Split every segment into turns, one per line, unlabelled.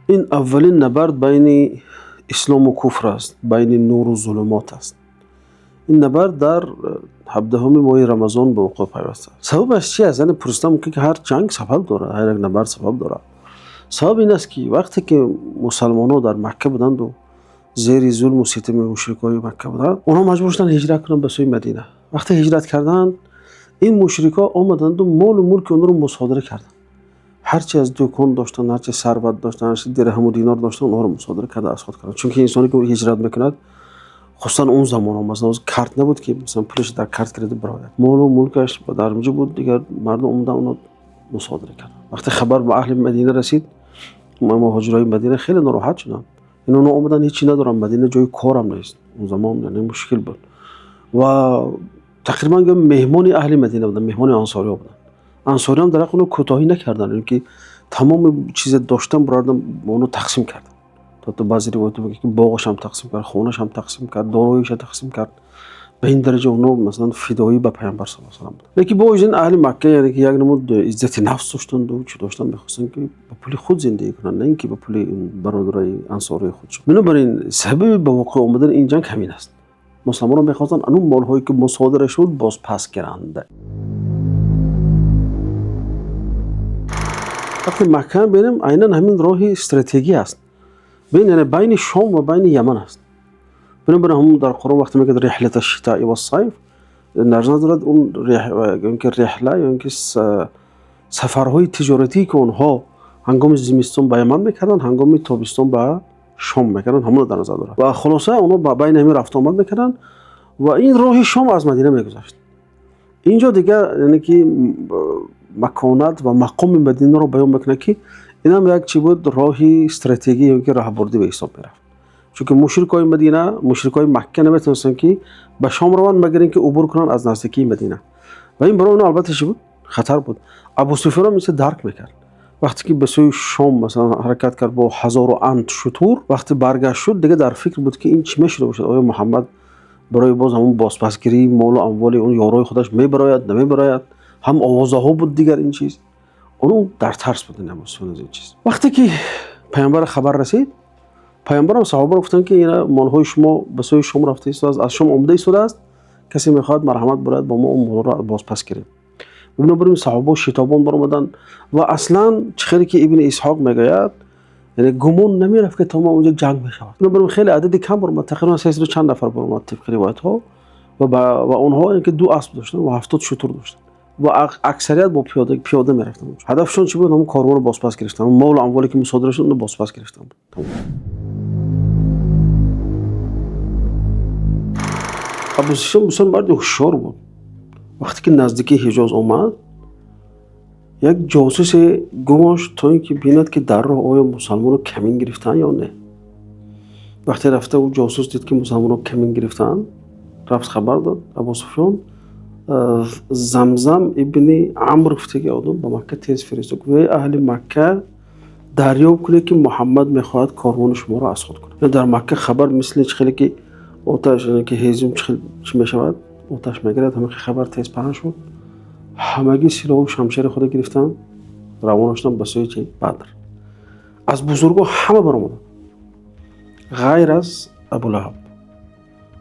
Ин аввалин набард байни ислому куфр аст, байни нуру зулумот аст. Ин набард дар 17-уми моҳи Рамазон ба вуқӯъ пайвастааст. Сабабаш чи аст? Яъне пурсидам, мумкин ки ҳар ҷанг сабаб дорад, ҳар як набард сабаб дорад. Сабаб ин аст, ки вақте ки мусалмонҳо дар Макка буданду зери зулму ситами мушрикони Макка буданд, онҳо маҷбур шуданд ҳиҷрат кунанд ба сӯи Мадина. Вақте ҳиҷрат карданд, ин мушрикҳо омаданду молу мулки онҳоро мусодира карданд. Ҳарчи аз дукон доштанд, ҳарчи сарват доштанд, ҳарчи дирҳаму динор доштанд, онҳоро мусодира карда, аз худ карданд. Чунки инсоне ки ҳиҷрат мекунад, хусусан он замонҳо, масалан, карт набуд, ки масалан пулаш дар карт кирида бирояд. Молу мулкаш дар онҷо буд, дигар мардум омадан, онро мусодира карданд. Вақте хабар ба аҳли Мадина расид, муҳоҷирои Мадина хеле нороҳат шуданд. Ин онҳо омаданд, ҳечи надоранд, Мадина ҷои корам нест. Он замон, яъне, мушкил буд ва тақрибан гӯям, меҳмони аҳли Мадина буданд, меҳмони ансориҳо буданд. Ансориҳам дар ҳаққи онҳо кӯтоҳӣ накарданд, ин ки тамоми чизе доштан бурардан, ба онҳо тақсим карданд. То баъзе ривоятҳо мегӯяд, ки боғашам тақсим кард, хонашам тақсим кард, дороиша тақсим кард. Ба ин дараҷа онҳо, масалан, фидоӣ ба Паёмбар саллаллоҳу алайҳи васаллам буданд. Лекин бо вуҷуди ин, аҳли Макка, яъне ки як намуд иззати нафс доштанду чӣ доштанд, мехостанд, ки ба пули худ зиндагӣ кунанд, на ин ки ба пули бародарои ансории худшон. Бинобар ин, сабаби ба вуқӯъ омадани ин ҷанг ҳамин аст. Мусалмонон мехостанд анун молҳое, ки мусодира шуд, боз пас гиранд. Вақте Макка бинем, айнан ҳамин роҳи стратегӣ аст. Бин, яъне байни Шом ва байни Яман аст. Бинобар ҳамун дар Қуръон вақте мегӯяд «Риҳлата шитои вассайф», дар назар дорад он ки рихла ё ин ки сафарҳои тиҷоратие, ки онҳо ҳангоми зимистон ба Яман мекарданд, ҳангоми тобистон ба Шом мекарданд, ҳамонро дар назар дорад. Ва хулоса, онҳо ба байни ҳамин рафту омад мекарданд ва ин роҳи Шом аз Мадина мегузашт. Инҷо дигар, яъне ки маконат ва мақоми Мадинаро баён мекунад, ки инам як чӣ буд, роҳи стратегӣ ё ки раҳбурдӣ ба ҳисоб мерафт, чунки мушрикои Мадина, мушрикои Макка наметавонистанд, ки ба Шом раванд, магар ин ки убур кунанд аз наздикии Мадина. Ва ин барои онҳо албатта чӣ буд? Хатар буд. Абу Суфён ҳам инча дарк мекард. Вақте ки ба сӯи Шом, масалан, ҳаракат кард бо ҳазору анд шутур, вақте баргашт шуд, дигар дар фикр буд, ки ин чӣ мешуда бошад. Оё Муҳаммад барои боз ҳамон бозпасгирии молу амволи он ёрои худаш мебарояд, намебарояд? Ҳам овозаҳо буд, дигар ин чиз, онҳо дар тарс буданд, Абу Суфён, аз ин чиз. Вақте ки Паёмбар хабар расид, Паёмбарам саҳобаро гуфтанд, ки ина молҳои шумо ба сӯи Шом рафта истодааст, аз Шом омада истодааст, касе мехоҳад, марҳамат, бурад, бо мо он молҳоро бозпас гирем. Бинобар ин, саҳобао шитобон баромаданд ва аслан, чӣ хеле ки Ибни Исҳоқ мегӯяд, яъне гумон намерафт, ки то ма онҷо ҷанг мешавад. Бинобар ин, хеле адади кам баромад, тақрибан 300 чанд нафар баромад, тибқи ривоятҳо. Ва онҳо ки ду асп доштанд ва 70 шутур доштанд ва аксарият бо пиёда мерафтанд. Ҳадафшон чӣ буд? Ҳамон корвонро бозпас гирифтан, молу амволе, ки мусодира шуд, онро бозпас гирифтан буд. Абу Суфён бисёр марди ҳушёр буд. Вақте ки наздикии Ҳиҷоз омад, як ҷосусе гумошт, то ин ки бинад, ки дар роҳ оё мусалмоно камин гирифтаанд ё не. Вақте рафта ӯ ҷосус дид, ки мусалмоно камин гирифтаанд, рафт, хабар дод. Абу Суфён Замзам ибни Амр гуфтаги одам ба Макка тез фиристод, гуфт: «Эй аҳли Макка, дарёб кунед, ки Муҳаммад мехоҳад корвони шуморо аз худ кунад». Дар Макка хабар мисли чӣ хеле ки оташ, ки ҳезум чӣ мешавад, оташ мегирад, ҳамин хабар тез паҳн шуд. Ҳамагӣ силоҳу шамшери худа гирифтанд, равона шуданд ба сӯи чи? Бадр. Аз бузургҳо ҳама баромаданд, ғайр аз Абулаҳаб.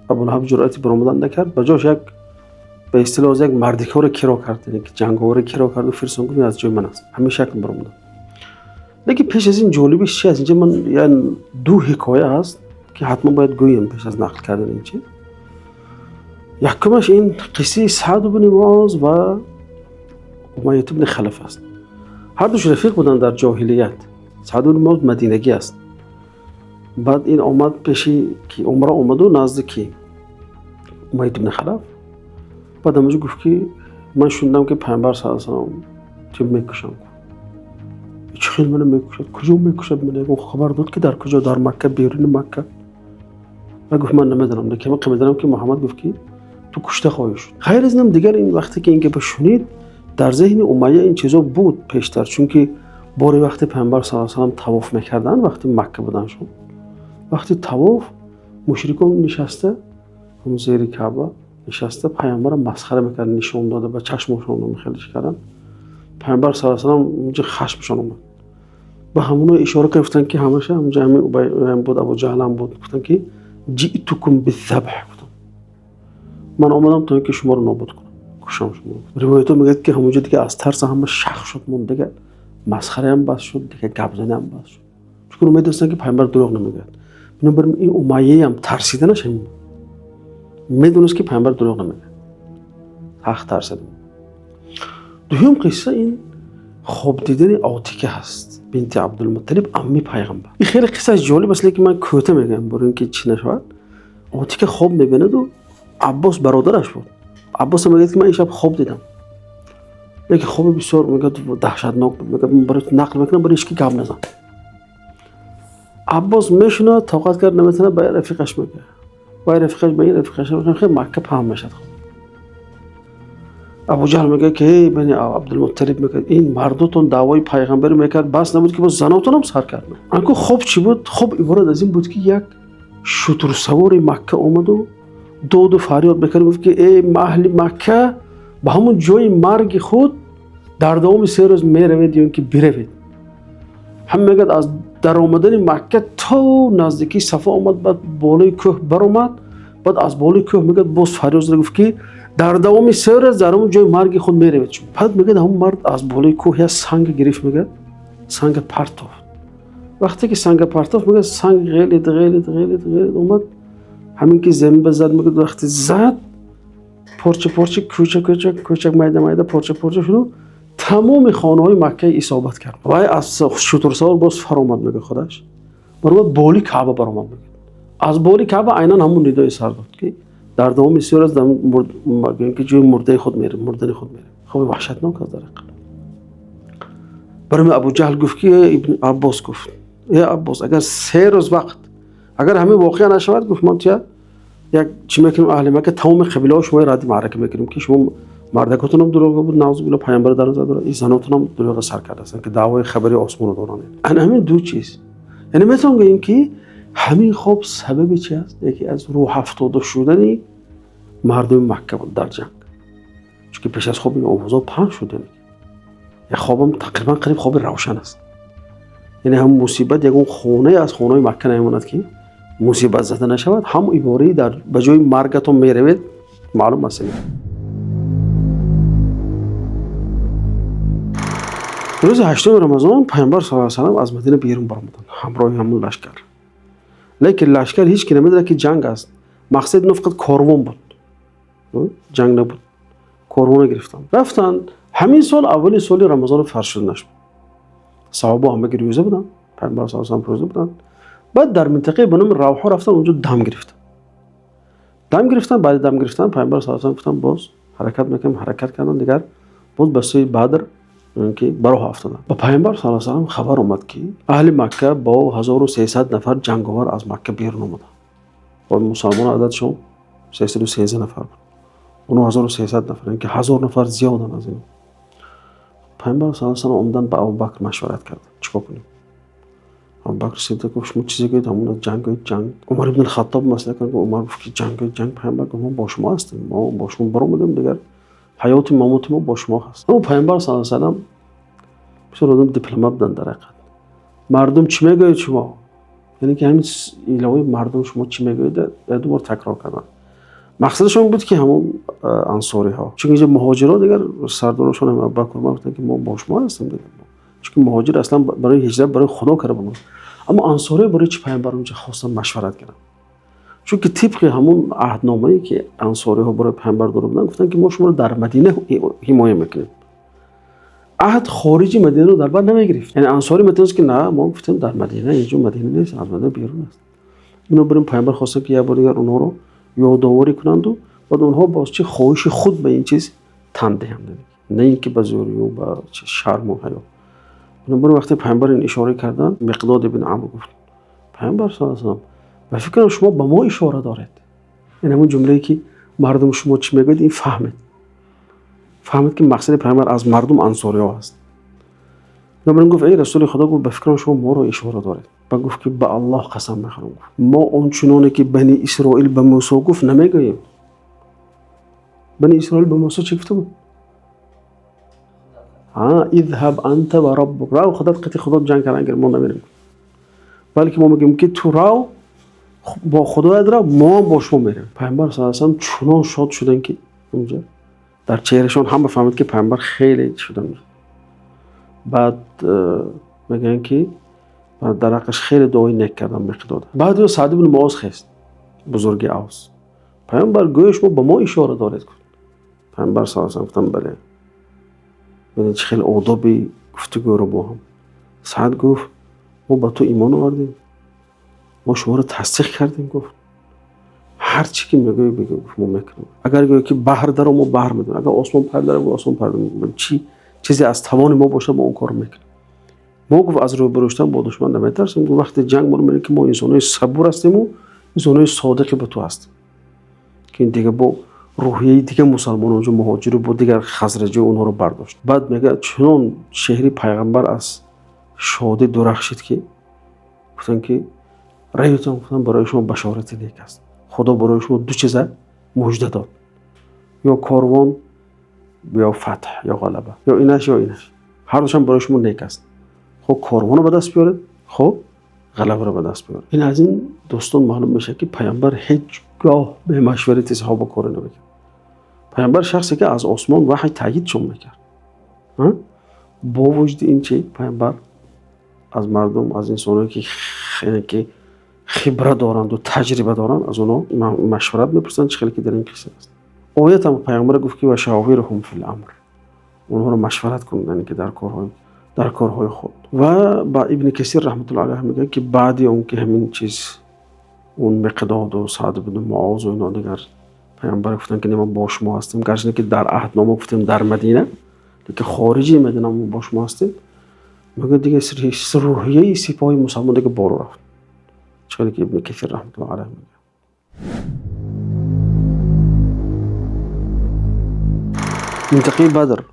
Абулаҳаб ҷуръати баромадан накард. Ба ҷош як, ба истилоҳ, як мардикоре киро кард, яъне ки ҷанговаре киро карду фирсон, гуфт: «Аз ҷои ман аст». Ҳамин шакл баромаданд. Лекин пеш аз ин ҷолибиш чи аст? Инҷа ман я ду ҳикоя ҳаст, ки ҳатман бояд гӯем пеш аз нақл кардани ин чиз. Якумаш ин қиссаи Саъд ибни Муоз ва Умайят ибни Халаф аст. Ҳардуш рафиқ буданд дар ҷоҳилият. Саъд ибни Муоз мадинагӣ аст. Баъд ин омад пеши ки умра омаду назди ки Умайят ибни Халаф. Баъд ҳамаҷо гуфт, ки ман шунидам, ки Пайғамбар саллаллоҳу алайҳи васаллам ту мекушам. Чӣ хел мана мекушад? Куҷо мекушад мана? Ягон хабар дод, ки дар куҷо, дар Макка, беруни Макка? Ва гуфт: «Ман намедонам, лекин ман медонам, ки Муҳаммад гуфт, ки ту кушта хоҳӣ шуд». Ғайр аз инам, дигар ин вақте ки ин гапа шунид, дар зеҳни Умайя ин чизо буд пештар, чунки бори вақте Пайғамбар саллаллоҳу алайҳи васаллам тавоф мекарданд, вақти Макка буданшон, вақти тавоф мушрикон нишаста, ҳамон зери Каъба нишаста, Пайғамбарро масхара мекарданд, нишон дода ба чашмошон хелеш карданд. Пайғамбар саллаллоҳу алайҳи васаллам унҷа хашмшон омад. Ба ҳамоно ишора кард, гуфтанд, ки ҳамаша ҳамҷа ҳамин Убай буд, Абу Ҷаҳл ҳам буд. Гуфтанд, ки ҷи'тукум биззабҳ, гуфтам, ман омадам то ин ки шуморо нобуд кунам, кушам шуморо. Ривоятҳо мегӯяд, ки ҳамонҷо дига аз тарса ҳама шах шуд монд, дига масхараам бас шуд, дига гапзаниам бас шуд, чунки медонистанд, ки пайғамбар дурӯғ намегӯяд. Бинобар ин Умайяам тарсиданаш ҳамин буд, медонист, ки пайғамбар дурӯғ намегӯяд, сахт тарсида. Дуюм қисса ин хоб дидани Отика ҳаст, бинти Абдулмутталиб, амми пайғамбар. Ин хеле қиссааш ҷолиб аст, лекин ман кӯта мегӯям, барои ин ки чӣ нашавад. Отика хоб мебинаду Аббос бародараш буд. Аббос мегӯяд, ки ман ин шаб хоб дидам, лекин хоби бисёр, мегӯяд, даҳшатнок буд. Мегӯяд, ман барои нақл мекунам, барои ҳеч ки гап назан. Аббос мешунавад, тоқат кард наметавонад, ба рафиқаш мегӯяд, вай рафиқаш ба ин рафиқаш, хеле Макка паҳн мешавад. Абуҷаҳл мегӯяд, ки эй бани Абдулмутталиб, мегӯяд, ин мардотон даъвои пайғамбарӣ мекард, бас набуд, ки боз занотонам сар кард. Анку хоб чӣ буд? Хоб иборат аз ин буд, ки як шутурсавори Макка омаду доду фарёд мекард, гуфт, ки эй аҳли Макка, ба ҳамон ҷои марги худ дар давоми 3 рӯз меравед ё ин ки биравед. Ҳам мегӯяд, аз даромадани Макка то наздикии Сафо омад, баъд болои кӯҳ баромад, баъд аз болои кӯҳ, мегӯяд, боз фарёд зада гуфт, ки дар давоми 3 рӯз дар ҳамон ҷои марги худ меравед шумо. Баъд мегӯяд, ҳамон мард аз болои кӯҳ як санг гирифт, мегӯяд, санга партофт. Вақте ки санга партофт, мегӯяд, санг ғелид, ғелид, ғелид, ғелид, омад, ҳамин ки замин ба зад, мегӯяд, вақте зад, порча порча, кӯча кӯча, кӯчак, майда майда, порча порча шуду тамоми хонаҳои Макка исобат кард. Вай аз шутурсавор боз фаромад, мегӯяд, худаш баромад, боли Каъба баромад. Мегӯяд, аз боли Каъба айнан ҳамон нидои сар дод, ки дар давоми 3 рӯз ки ҷои мурдаи худ мерем, мурдани худ мерем. Хоби ваҳшатнок аст дар ҳақиқат. Барои Абуҷаҳл гуфт, ки ибни Аббос гуфт: э Аббос, агар 3 рӯз вақт, агар ҳамин воқеа нашавад, гуфт, ман туя як чӣ мекунем, аҳли Макка, тамоми қабилаҳо шумои радди маърака мекунем, ки шумо мардакотонам дурӯғ буд, наъузубилла, пайғамбар дар назар дорад, ин занотонам дурӯға сар кардаастанд, ки даъвои хабари осмоно доранд. Ана ҳамин ду чиз, яъне метавон гӯем, ки ҳамин хоб сабаби чи аст? Яке аз рӯҳафтода шудани мардуми Макка буд дар ҷанг, чунки пеш аз хоб ин овозҳо паҳн шуд. Яъне як хобам тақрибан қариб хоби равшан аст, яъне ҳам мусибат ягон хонае аз хонаҳои Макка намемонад, ки мусибат зада нашавад. Ҳам ибораи дар ба ҷои маргатон меравед маълум аст. Рӯзи ҳаштуми Рамазон Пайғамбар саллаллоҳу алайҳи васаллам аз Мадина берун баромаданд ҳамроҳи ҳамон лашкар, лекин лашкар ҳеҷ ки намедонад, ки ҷанг аст. Мақсади ино фақат корвон буд, ҷанг набуд. Корвона гирифтанд, рафтанд. Ҳамин сол аввали соли Рамазони фарз шуданаш буд. Саҳобао ҳамаги рӯза буданд, Пайғамбар саллаллоҳу алайҳи васаллам рӯза буданд. Баъд дар минтақае ба номи Равҳо рафтанд, онҷо дам гирифтанд. Дам гирифтанд, баъди дам гирифтан Пайғамбар саллаллоҳу алайҳи васаллам гуфтанд, боз ҳаракат мекунем. Ҳаракат карданд, дигар боз ба сӯи Бадр ки ба роҳ афтоданд. Ба Пайғамбар саллаллоҳу алайҳи васаллам хабар омад, ки аҳли Макка бо 1300 нафар ҷанговар аз Макка берун омаданд. Мусалмонон ададшон 313 нафар буд, оно 1300 нафар, яъне ки 1000 нафар зиёданд аз ино. Пайғамбар саллаллоҳу алайҳи васаллам омаданд, ба Абубакр машварат карданд: чӣ кор кунем? Абубакр Сиддиқ гуфт: шумо чизе гӯед, ҳамон ҷанг гӯед, ҷанг. Умар ибн Хаттоб маслиҳат кард, Умар гуфт, ки ҷанг гӯед, ҷанг. Пайғамбар гуфт: мо бо шумо ҳастем, мо бо шумо баромадем, дигар ҳаёти мамоти мо бо шумо ҳаст. Аммо Пайғамбар саллаллоҳу алайҳи васаллам бисёр одам дипломат буданд дар ҳақиқат. Мардум чӣ мегӯед шумо? Яъне ки ҳамин иловаи мардум шумо чӣ мегӯед ду бор такрор карданд. Мақсадашон буд, ки ҳамон ансориҳо, чунки инҷо муҳоҷирҳо дигар сардорошон Абубакр, Умар гуфтанд, ки мо бо шумо ҳастем дигар, чунки муҳоҷир аслан барои ҳиҷрат барои Худо карда буданд. Аммо ансориҳо барои чӣ Пайғамбар онҷо хостанд машварат карданд? Чунки тибқи ҳамон аҳдномае, ки ансориҳо барои Пайғамбар дода буданд, гуфтанд, ки мо шуморо дар Мадина ҳимоя мекунем. Аҳд хориҷи Мадинаро дар бар намегирифт. Яъне ансорӣ метавонист, ки на, мо гуфтем дар Мадина, инҷо Мадина нест, аз Мадина берун аст. Бинобар ин Пайғамбар хостанд, ки як бор дигар онҳоро ёдоварӣ кунанду баъд онҳо боз чӣ хоҳиши худ ба ин чиз тан диҳанд, на ин ки ба зӯрию ба шарму ҳаё. Бинобар ин вақте Пайғамбар ин ишора карданд, Миқдод ибн Амр гуфт: Пайғамбар саллаллоҳу алайҳи васаллам, ба фикрам, шумо ба мо ишора доред. Ин ҳамон ҷумлае, ки мардум шумо чӣ мегӯед, ин фаҳмед, ки мақсади Пайғамбар аз мардум ансориҳо ҳаст. Бинобар ин гуфт: эй Расули Худо, гуфт, ба фикрам, шумо моро ишора доред. Ба гуфт, ки ба Аллоҳ қасам мехӯрам, гуфт, мо он чуноне ки Бани Исроил ба Мусо гуфт, намегӯем. Бани Исроил ба Мусо чӣ гуфта буд? اذهب أنت وربك, рав худат қати худо ҷанг кардан гир, мо намерем. Балки мо мегӯем, ки ту рав бо худоят, рав, мо ҳам бо шумо мерем. Пайғамбар саллаллоҳу алайҳи васаллам чунон шод шуданд, ки онҷа дар чеҳрашон ҳама фаҳмид, ки пайғамбар хеле шуданд. Баъд мегӯянд, ки дар ҳаққаш хеле дуои нек кардам Миқдод. Баъд ё Саъд ибни Муоз хест, бузурги Авс. Пайғамбар, гӯё шумо ба мо ишора доред, гуфт. Пайғамбар саллаллоҳу алайҳи васаллам гуфтанд: бале. Бинед, чӣ хеле одоби гуфтугӯро бо ҳам. Саъд гуфт: мо ба ту имон овардем, мо шуморо тасдиқ кардем. Гуфт: ҳар чӣ ки мегӯӣ, бигӯ, гуфт, мо мекунем. Агар гӯӣ, ки баҳр даро, мо баҳр медонем. Агар осмон парда, осмон парда. Чӣ чизе аз тавони мо бошад, мо он корро мекунем. Мо, гуфт, аз рӯбарӯ шудан бо душман наметарсем. Гуфт: вақте ҷанг моро мебинем, ки мо инсонҳои сабур ҳастему инсонҳои содиқи ба ту ҳастем, ки дига бо рӯҳияи дига мусалмонон онҷо муҳоҷиру бо дигар хазраҷиҳо онҳоро бардошт. Баъд мегӯяд, чунон чеҳраи пайғамбар аз шодӣ дурахшид, ки гуфтанд, ки равитон, гуфтанд, барои шумо башорати нек аст. Худо барои шумо ду чиза мужда дод: ё корвон, ё фатҳ, ё ғалаба, ё инаш, ё инаш, ҳар душам барои шумо нек аст. Хоб корвонро ба даст биёред, хоб ғалабаро ба даст биёред. Ин аз ин, дӯстон, маълум мешавад, ки пайғамбар ҳеҷ гоҳ бе машварати саҳоба коре намекард. Пайғамбар шахсе ки аз осмон ваҳй таъйидшон мекард. Бо вуҷуди ин чи пайғамбар аз мардум, аз инсоное ки хибра доранду таҷриба доранд, аз онҳо машварат мепурсанд. Чӣ хеле ки дар ин қисса аст, оятам пайғамбар гуфт, ки وشاورهم في الأمر, онҳоро машварат кун, яъне ки дар корҳои худ. Ва ба Ибни Касир раҳматуллоҳи алайҳ мегӯяд, ки баъди он ки ҳамин чиз, он Миқдоду Саъд ибни Муозу ино дигар пайғамбар гуфтанд, ки мо бо шумо ҳастем, гарчанде ки дар аҳднома гуфтем дар Мадина, лекин хориҷи Мадина мо бо шумо ҳастем, мегӯяд, дига рӯҳияи сипоҳи мусалмон дига боло рафт. Чӣ хеле ки Ибни Касир раҳматуллоҳи алайҳ мегӯяд. Минтақаи Бадр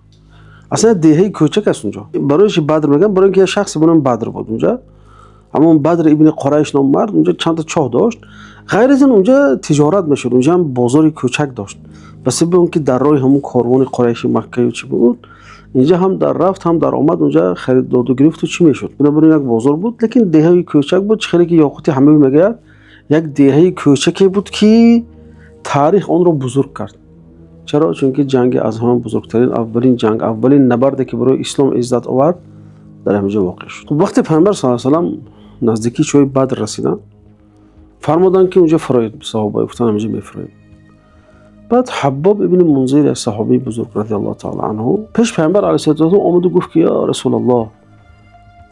аслан як деҳаи кӯчак аст. Унҷо барои чи Бадр мегӯям? Барои ин ки як шахсе бо номи Бадр буд унҷа, ҳамон Бадр ибни Қурайш ном мард унҷа чандта чоҳ дошт. Ғайр аз ин, унҷа тиҷорат мешуд, унҷа ҳам бозори кӯчак дошт. Ба сабаби он ки дар роҳи ҳамон корвони Қурайши Маккаю чӣ буд, инҷа ҳам дар рафт, ҳам дар омад, унҷа харид доду гирифту чӣ мешуд. Бинобар ин як бозор буд, лекин деҳаи кӯчак буд. Чӣ хеле ки Ёқути Ҳамавӣ мегӯяд, як деҳаи кӯчаке буд, ки таърих онро бузург кард. Чаро? Чунки ҷанги аз ҳама бузургтарин, аввалин ҷанг, аввалин набарде ки барои ислом иззат овард, дар ҳаминҷо воқеъ шуд. Хуб, вақте пайғамбар саллаллоҳу алайҳи васаллам наздикии чоҳи Бадр расиданд, фармуданд, ки унҷо фуроед. Саҳоба гуфтанд: ҳаминҷо мефуроем. Баъд Ҳаббоб ибни Мунзир, як саҳобаи бузург радиаллоҳу таала анҳу, пеш пайғамбар алайҳиссалоту вассалом омаду гуфт, ки ё Расулаллоҳ,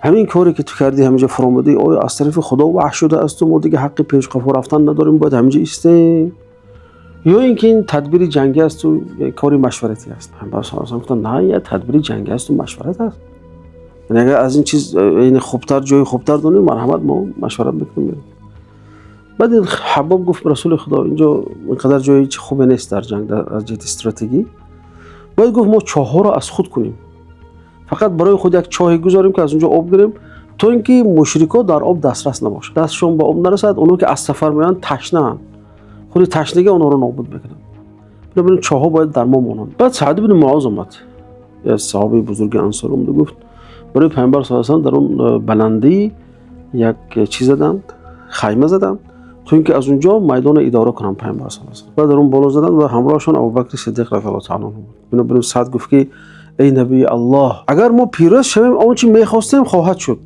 ҳамин коре ки ту кардӣ, ҳаминҷо фуромадӣ, оё аз тарафи Худо ваҳй шуда асту мо дига ҳаққи пешқафо рафтан надорем, бояд ҳаминҷо истем, ё ин ки ин тадбири ҷангӣ асту кори машваратӣ аст? Пайғамбар саллаллоҳу алайҳи васаллам гуфтанд: на, як тадбири ҷангӣ асту машварат аст. Яъне агар аз ин чиз яъне хубтар, ҷои хубтар донем, марҳамат, мо машварат мекунем, мерем. Баъд ин Ҳаббоб гуфт: Расули Худо, инҷо инқадар ҷои чи хубе нест дар ҷанг, аз ҷиҳати стратегӣ. Бояд, гуфт, мо чоҳҳоро аз худ кунем, фақат барои худ як чоҳе гузорем, ки аз он ҷо об гирем, то ин ки мушрикҳо дар об дастрас набошад, дастшон ба об нарасад. Онҳо ки аз сафар меоянд, ташнаанд, худи ташнагӣ онҳоро нобуд мекунад. Бинобар ин чоҳҳо бояд дар мо монанд. Баъд Саъд ибни Муоз омад, як саҳобаи бузурги ансор, омада гуфт барои пайғамбар саллаллоҳу алайҳи васаллам дар он баландӣ як чиз заданд, хайма заданд, то ин ки аз он ҷо майдонро идора кунанд пайғамбар саллаллоҳу алайҳи васаллам. Баъд дар он боло заданд ва ҳамроҳашон Абубакри Сиддиқ радиаллоҳу таала анҳу буд. Бинобар ин Саъд гуфт, ки эй набии Аллоҳ, агар мо пирӯз шавем, он чи мехостем хоҳад шуд,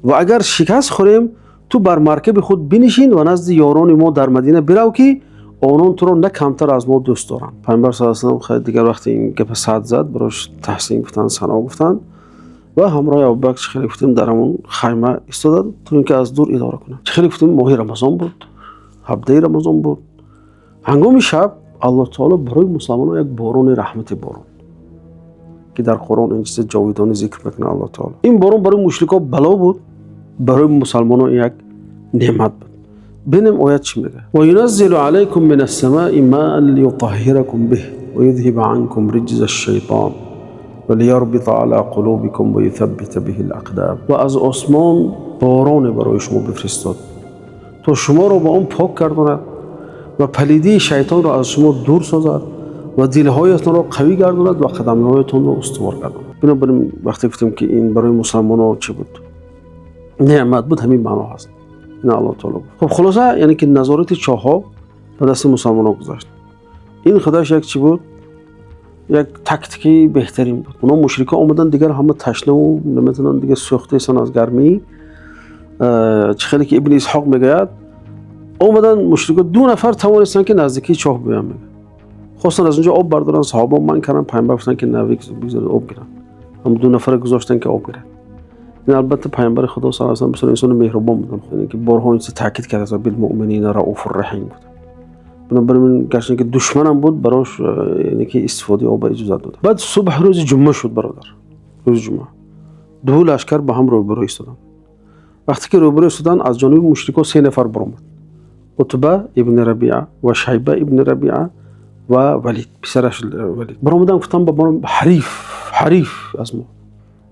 ва агар шикаст хӯрем, ту бар маркаби худ бинишин ва назди ёрони мо дар Мадина бирав, ки онон туро на камтар аз мо дӯст доранд. Пайғамбар саллаллоҳу алайҳи васаллам дигар вақте ин гапа Саъд зад, барош таҳсин гуфтанд, сано гуфтанд ва ҳамроҳи Абубакр, чӣ хеле гуфтем, дар ҳамон хайма истоданд, то ин ки аз дур идора кунанд. Чӣ хеле гуфтем, моҳи Рамазон буд, 17-и Рамазон буд. Ҳангоми шаб Аллоҳ таоло барои мусалмонон як борони раҳмате боронд, ки дар Қуръон ин чиза ҷовидонӣ зикр мекунад Аллоҳ таоло. Ин борон барои мушрикҳо бало буд, барои мусалмонон як неъмат буд. Бинем, оят чӣ мегӯяд: وينزل عليكم من السماء ماء ليطهركم به ويذهب عنكم رجز الشيطان وليربط على قلوبكم ويثبت به الأقدام. Ва аз осмон бороне барои шумо бифристод, то шуморо ба он пок гардонад ва палидии шайтонро аз шумо дур созад ва дилҳоятонро қавӣ гардонад ва қадамҳоятонро устувор гардонад. Бинобар ин вақте гуфтем, ки ин барои мусалмонҳо чӣ буд, неъмат буд, ҳамин маъно ҳаст. Ин Аллоҳ таоло гуфт. Хуб, хулоса, яъне ки назорати чоҳҳо ба дасти мусалмонҳо гузашт. Ин худаш як чӣ буд, як тактикаи беҳтарин буд. Онҳо, мушрикҳо, омаданд, дигар ҳама ташнаву наметавонанд, дигар сӯхтаестанд аз гармӣ. Чӣ хеле ки Ибни Исҳоқ мегӯяд, омаданд мушрикҳо, ду нафар тавонистанд, ки наздикии чоҳ биёянд. Мегӯяд, хостанд аз он ҷо об бардоранд, саҳобаҳо манъ карданд. Пайғамбар гуфтанд, ки на, бигзоред об гиранд. Ҳам ду нафара гузоштанд, ки об гиранд. Ин албатта Пайғамбари Худо саллаллоҳу алайҳи васаллам бисёр инсони меҳрубон буданд, яъне ки борҳо ин чиз таъкид кардааст: بالمؤمنين رءوف رحيم гуфтанд. Бинобар ин, гарчанде ки душманам буд, барош, яъне ки истифодаи об иҷозат дод. Баъд субҳ рӯзи ҷумъа шуд, бародар. Рӯзи ҷумъа ду лашкар ба ҳам рӯбарӯ истоданд. Вақте ки рӯбарӯ истоданд, аз ҷониби мушрикҳо се нафар баромад: Утба ибни Рабиа ва Шайба ибни Рабиа ва Валид, писараш Валид. Баромаданд, гуфтанд ба мо ҳариф, ҳариф аз мо.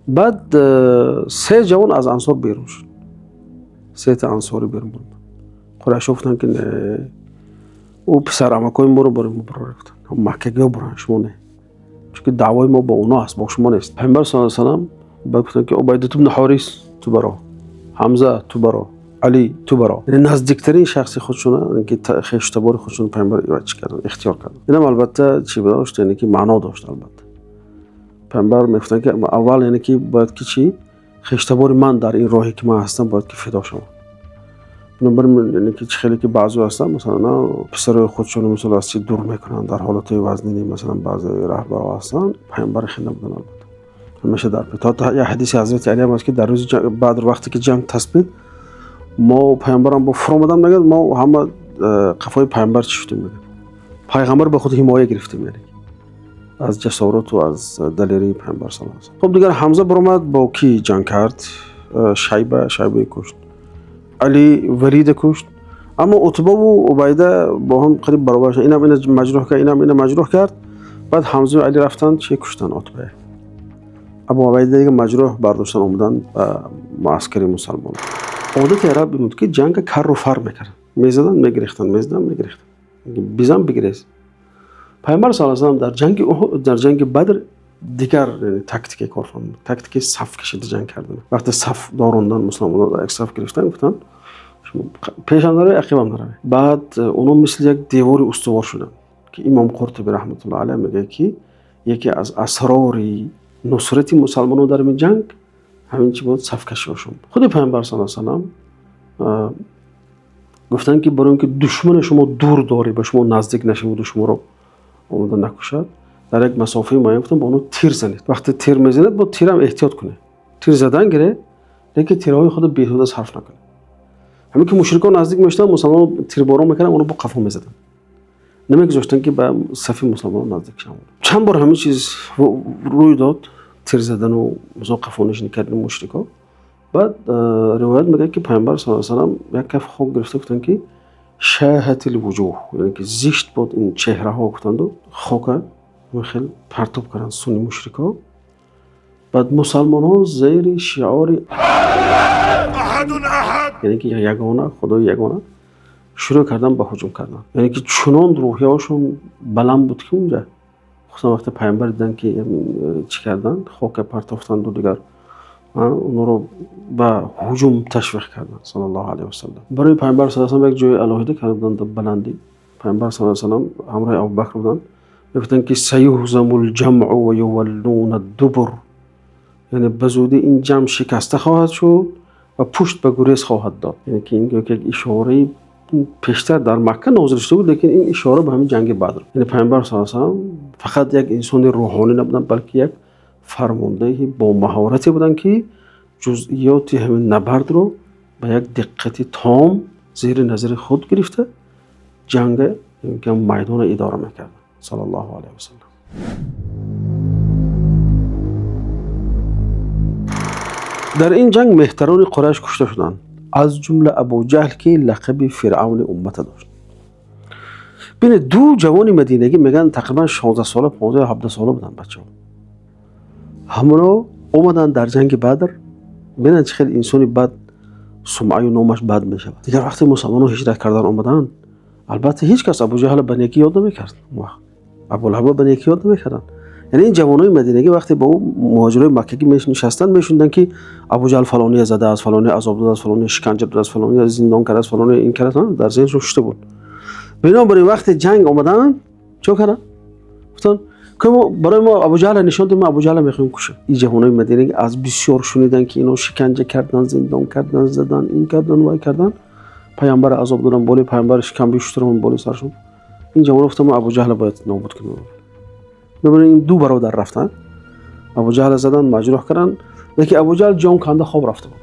Баъд се ҷавон аз ансор берун шуд, сета ансорӣ берун баромад. Қурайшо гуфтанд, ки не, ӯ писарамакҳои моро барои мо барора, гуфтанд, маккагиҳо буранд, шумо не, чунки даъвои мо бо оно аст, бо шумо нест. Пайғамбар саллаллоҳу алайҳи васаллам баъд гуфтанд, ки Убайдату бни Ҳорис, ту баро, Ҳамза, ту баро, Алӣ, ту баро. Яъне наздиктарин шахси худшона, ки хештабори худшона, пайғамбар чӣ карданд, ихтиёр карданд. Инам албатта чӣ дошт, яъне ки маъно дошт. Албатта, пайғамбар мегуфтанд, ки аввал, яъне ки бояд ки чӣ, хештабори ман дар ин роҳе, ки ман ҳастам, бояд ки фидо шавад. Бинобар ин, яъне ки чӣ хеле ки баъзеҳо ҳастанд, масалан, писарои худшоно, мисол, аз чӣ дур мекунанд дар ҳолатҳои вазнинӣ, масалан, баъзе раҳбарҳо ҳастанд. Пайғамбар хел набуданд, албатта, ҳамеша дар то як ҳадиси ҳазрати Алӣ ҳам аст, ки дар рӯзи Бадр, вақте ки ҷанг тасбит, мо пайғамбарам бо фуромадан, мегӯяд, мо ҳама қафои пайғамбар чӣ шудем, мегӯяд, пайғамбар ба худ ҳимоя гирифтем, яъне аз ҷасорату аз далерии пайғамбар саллаллоҳу алайҳи васаллам. Хуб, дигар Ҳамза баромад, бо кӣ ҷанг кард? Шайба, Шайбаи кушт. Али Валида кушт. Аммо Утбаву Убайда бо ҳам қариб баробар шуданд. Инам ина маҷрӯҳ кард, инам ина маҷрӯҳ кард. Баъд Ҳамзаю Али рафтанд, чи куштанд Утбая. Абу Убайда дига маҷрӯҳ бардоштан, омаданд ба муаскари мусалмонон. Одати араб ин буд, ки ҷанга карру фар мекарданд, мезаданд, мегирехтанд, мезаданд, мегирехтанд, бизан, бигирез. Пайғамбар саллаллоҳу алайҳи васаллам дар ҷанги Уҳуд, дар ҷанги Бадр дигар тактике кор фармуд, тактикаи саф кашида ҷанг кардан. Вақте саф дорондан, мусалмонон дар як саф гирифтан, гуфтанд: пешам наравед, ақибам наравед. Баъд онҳо мисли як девори устувор шуданд, ки Имом Қуртуби раҳматуллоҳи алайҳ мегӯяд, ки яке аз асрори нусрати мусалмонон дар ин ҷанг ҳамин чӣ буд, сафкашиҳошон буд. Худи Пайғамбар саллаллоҳу алайҳи васаллам гуфтанд, ки барои он ки душмани шумо дур дорӣ, ба шумо наздик нашаваду шуморо омода накушад, дар як масофаи муайян, гуфтам, ба онҳо тир занед. Вақте тир мезанед, бо тирам эҳтиёт кунед, тир задан гиред, лекин тирҳои худро беҳуда сарф накунед. Ҳамин ки мушрикон наздик мешуданд, мусалмонон тирборон мекарданд, онҳо бо қафо мезаданд, намегузоштанд, ки ба сафи мусалмонон наздик шаванд. Чанд бор ҳамин чиз рӯй дод, тир задану мисол қафонишинӣ кардани мушрикҳо. Баъд ривоят мегӯяд, ки Пайғамбар саллаллоҳу алайҳи васаллам як каф хок гирифта, гуфтанд, ки شاهت الوجوه, яъне ки зишт буд ин чеҳраҳо, гуфтанду хока хел партоб карданд суни мушрикҳо. Баъд мусалмонҳо зери шиори, яъне ки ягона, Худои ягона, шурӯъ кардан ба ҳуҷум кардан. Яъне ки чунон рӯҳияҳошон баланд буд, ки унҷа, хусусан вақте Пайғамбар диданд, ки чӣ карданд, хока партофтанду дигар онҳоро ба ҳуҷум ташвиқ карданд, саллаллоҳу алайҳи васаллам. Барои Пайғамбар саллаллоҳу алайҳи васаллам як ҷои алоҳида карда буданд, баландӣ. Пайғамбар саллаллоҳу алайҳи васаллам ҳамроҳи Абубакр буданд, мегуфтанд, ки سيهزم الجمع ويولون الدبر, яъне ба зудӣ ин ҷамъ шикаста хоҳад шуд ва пушт ба гурез хоҳад дод. Яъне ки ин гӯё ки як ишораи пештар дар Макка нозил шуда буд, лекин ин ишора ба ҳамин ҷанги Бадр. Яъне Пайғамбар саллаллоҳу алайҳи васаллам фақат як инсони рӯҳонӣ набуданд, балки як фармондеҳи бо маҳорате буданд, ки ҷузъиёти ҳамин набардро ба як диққати том зери назари худ гирифта, ҷанга, майдонро идора мекарданд, саллаллоҳу алайҳи васаллам. Дар ин ҷанг меҳтарони Қурайш кушта шуданд, аз ҷумла Абуҷаҳл, ки лақаби фиръавни уммата дошт. Бинед, ду ҷавони мадинагӣ, мегӯянд, тақрибан 16 сола, 15, 17 сола буданд бачаҳо. Ҳамоно омаданд дар ҷанги Бадр. Бинанд, чӣ хел инсони бад сумъаю номаш бад мешавад. Дигар вақте мусалмонон ҳиҷрат кардан омаданд, албатта, ҳеҷ кас Абуҷаҳла ба некӣ ёд намекард. Он вақт Абулаҳабро ба некӣ ёд намекарданд. Яъне ин ҷавонони мадинагӣ вақте бо ӯ муҳоҷирони маккагӣ нишастанд, мешуниданд, ки Абуҷаҳл фалония задааст, фалония азоб додааст, фалония шиканҷа додааст, фалония зиндон кардааст, фалония ин кардааст, дар зеҳншон шуда буд. Бинобар ин вақте ҷанг омаданд, чӣ карданд? Гуфтанд, ки барои мо Абуҷаҳлро нишон дод, мо Абуҷаҳлро мехоҳем кушем. Ин ҷавонони мадинагӣ аз бисёр шунидан, ки ино шиканҷа карданд, зиндон карданд, заданд, ин карданд, вай карданд, паямбарро азоб доданд, болои паямбар шикамби шутурмон болои саршон. Ин ҷавонон гуфтанд, мо Абуҷаҳлро бояд нобуд кунем. Бинобар ин ду бародар рафтанд, Абуҷаҳлро заданд, маҷрӯҳ карданд, лекин Абуҷаҳл ҷон канда хоб рафта буд.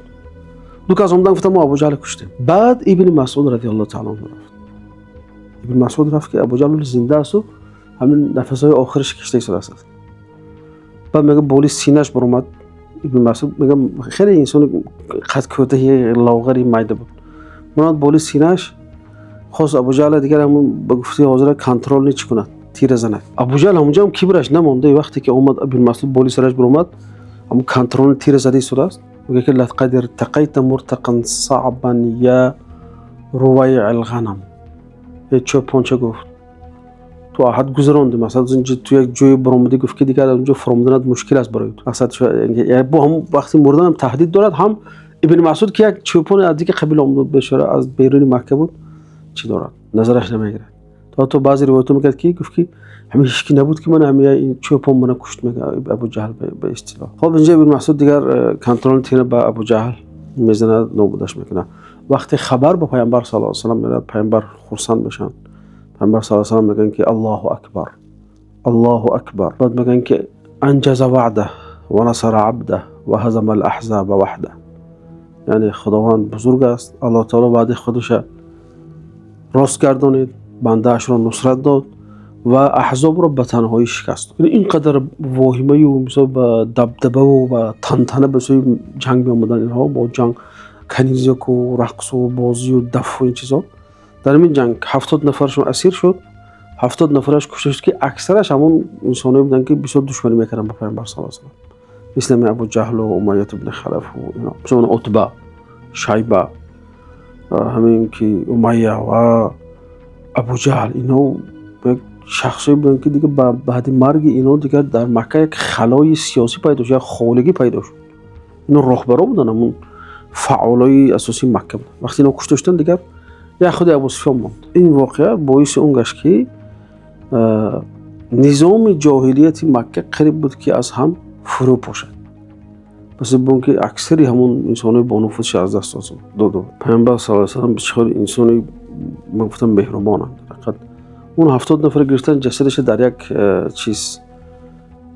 Ду кас омадан, гуфтанд, мо Абуҷаҳлро куштем. Баъд Ибни Масъуд радиаллоҳу таала анҳу рафт. Ибни Масъуд рафт, ки Абуҷаҳл зинда асту ҳамин нафасҳои охираш кашида истодааст. Баъд мега, боли синаш баромад. Ибни Масъуд, мега, хеле инсони қад кӯтаҳи, лоғари, майда буд. Баромад боли синаш, хост Абуҷаҳла дигар ҳамун, ба гуфтаи ҳозира, контрол чӣ кунад, тира занад. Абуҷаҳл ҳамунҷо ҳам кибраш намонда. Вақте ки омад Ибни Масъуд, боли сараш баромад, ҳамун контрол тира зада истодааст. Мега, ки لقد ارتقيت مرتقى صعبا يا رويع الغنم, э чӯпонча, гуфт, ту аҳад гузаронди, масалан, инҷо ту як ҷое баромадӣ, гуфт, ки дигар аз онҷо фуромаданат мушкил аст барои ту. Мақсад, бо ҳамун вақти мурданам таҳдид дорад. Ҳам Ибни Масъуд, ки як чӯпоне аз дигар қабила омада буд, бечора, аз беруни Макка буд, чӣ дорад, назараш намегирад. То баъзе ривоятҳо мегӯяд, ки гуфт, ки ҳамин ҳечки набуд, ки ман ҳамин чӯпон мана кушт, мега Абуҷаҳл ба истилоҳ. Хоб, инҷо Ибни Масъуд дигар контроли тира ба Абуҷаҳл мезанад, нобудаш мекунад. Вақте хабар ба Паямбар саллаллоҳу алайҳи васаллам меравад, Паямбар хурсанд мешаванд. Паямбар саллаллоҳу алайҳи васаллам мегӯянд, ки Аллоҳу акбар, Аллоҳу акбар. Баъд мегӯянд, ки أنجز وعده ونصر عبده وهزم الأحزاب وحده. Яъне Худованд бузург аст, Аллоҳ таоло ваъдаи худаша рост гардонид, бандаашро нусрат дод ва аҳзобро ба танҳоӣ шикаст. Ин қадар воҳимаю, мисол, ба дабдабаву ба тантана ба сӯи ҷанг меомаданд инҳо, бо ҷанг, канизаку, рақсу бозию дафу ин чизо. Дар ҳамин ҷанг 70 нафарашон асир шуд, 70 нафараш кушта шуд, ки аксараш ҳамон инсоное буданд, ки бисёр душманӣ мекарданд ба Пайғамбар саллаллоҳу алайҳи васаллам, мисли ҳамин Абуҷаҳлу Умайят ибни Халафу ино, мисол, Утба, Шайба, ҳамин ки Умайя ва Абуҷаҳл. Ино як шахсое буданд, ки дигар баъди марги ино дигар дар Макка як халои сиёсӣ пайдо шуд, як холигӣ пайдо шуд. Ино роҳбаро буданд, ҳамун фаъолои асосии Макка буданд. Вақте ино кушта шуданд, дигар як худи Абусуфён монд. Ин воқеа боиси он гашт, ки низоми ҷоҳилияти Макка қариб буд, ки аз ҳам фурӯ пошад, ба сабаби он ки аксари ҳамон инсонои бонуфузша аз даст дода буд. Пайғамбар саллаллоҳу алайҳи васаллам бисёр инсони, ман гуфтам, меҳрубонанд. Ҳақиқат, он 70 нафар гирифтан, ҷасадаша дар як чиз,